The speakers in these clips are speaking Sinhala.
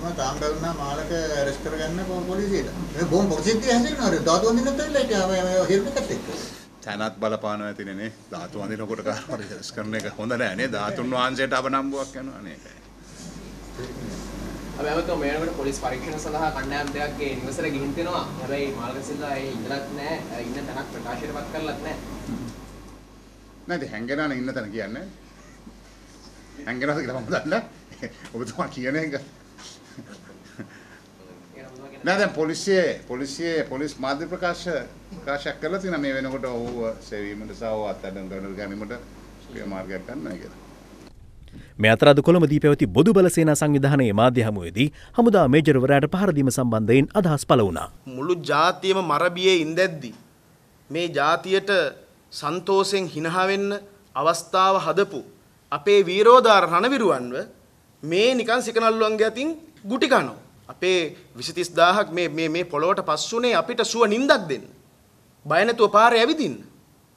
වුණා තාම බැලුනා මාලක ඇරෙස්ට් කරගන්න පොලිසියට. මේ බොහොම ප්‍රසිද්ධිය හැසිරෙනවා. අර ධාතු අඳින්නත් ඇවිල්ලා හිටියා මේ හිරුන් එකත් එක්ක. තැනත් බලපානවා ඇතිනේ නේ. ධාතු අඳිනකොට කාර් හරි ඇරෙස්ට් කරන එක හොඳ නෑ නේ. ධාතුන් වහන්සේට අවනම්බුවක් යනවා නේ ඒකයි. අපි හැමතෙම මේ වෙනකොට පොලිස් පරීක්ෂණ සඳහා කණ්ඩායම් දෙකක් ඒ නිවසට ගිහින් තිනවා. හැබැයි මාලක සිල්වා ඒ ඉඳලත් නෑ, ඉන්න තැනක් ප්‍රකාශයට පත් කරලත් නෑ. නෑ ඉතින් හැංගෙනවනේ ඉන්න තැන කියන්නේ. හැංගෙනවද කියලා මම දන්නේ නෑ. ඔබතුමා කියන එක. නෑ දැන් පොලිසියේ පොලිස් මාධ්‍ය ප්‍රකාශයක් කරලා තියෙනවා මේ වෙනකොට ඔහුව සෙවීමට සහ ඔහු අත්අඩංගුවට ගැනීමට ක්‍රියාමාර්ගයක් ගන්නවා කියලා. මේ අතර අද කොළඹදී පැවති බොදු බල සේනා සංවිධානයේ මාධ්‍ය හමුවේදී හමුදා මේජර්වරයාට පහර දීම සම්බන්ධයෙන් අදහස් පළ වුණා. මුළු ජාතියම මරබියේ ඉඳද්දි මේ ජාතියට සන්තෝෂෙන් හිනහ වෙන්න අවස්ථාව හදපු අපේ වීරෝදාර රණවිරුවන්ව මේ නිකන් සිකනල්ලුවන්ගේ අතින් ගුටි කනවා. අපේ 20-30,000ක් මේ මේ මේ පොළොවට පස් වුණේ අපිට සුව නින්දක් දෙන්න. බය නැතුව පාරේ ඇවිදින්න.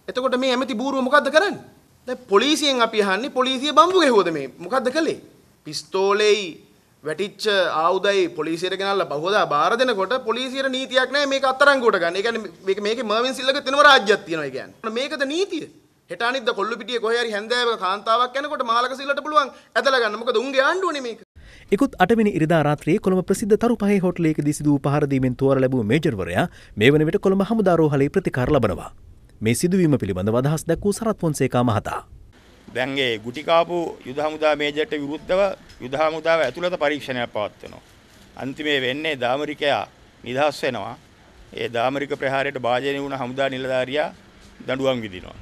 එතකොට මේ ඇමති බූරුව මොකද්ද කරන්නේ? දැන් පොලිසියෙන් අපි අහන්නේ පොලිසිය බම්බු ගැහුවද මේ මොකද්ද කළේ? පිස්තෝලෙයි වැටිච්ච ආයුධයි පොලිසියට ගෙනල්ලා බහුවදා බාර දෙනකොට පොලිසියට නීතියක් නැහැ මේක අත්අඩංගුවට ගන්න. ඒ කියන්නේ මේක මේකේ මර්වින් සිල්ලගේ වෙනම රාජ්‍යයක් තියෙනවා ඒ කියන්නේ. මේකද නීතිය? හෙට අනිද්දා කොල්ලුපිටියේ කොහේ හරි හැන්දෑවක කාන්තාවක් යනකොට මාලක සිල්ලට පුළුවන් ඇදලා ගන්න. මොකද උන්ගේ ආණ්ඩුවනේ මේක. ඉකුත් 8 වෙනි ඉරිදා රාත්‍රියේ කොළඹ ප්‍රසිද්ධ තරු පහේ හෝටලයකදී සිදු වූ පහර දීමෙන් තුවාල ලැබූ මේජර්වරයා මේ වන විට කොළඹ හමුදා රෝහලේ ප්‍රතිකාර ලබනවා. මේ සිදුවීම පිළිබඳව අදහස් දැක් වූ සරත් ෆොන්සේකා මහතා. දැන් ඒ ගුටි කාපු යුද හමුදා මේජර්ට විරුද්ධව යුද හමුදාව ඇතුළත පරීක්ෂණයක් පවත්වනවා. අන්තිමේ වෙන්නේ දාමරිකයා නිදහස් වෙනවා. ඒ දාමරික ප්‍රහාරයට භාජනය වුණ හමුදා නිලධාරියා දඬුවම් විඳිනවා.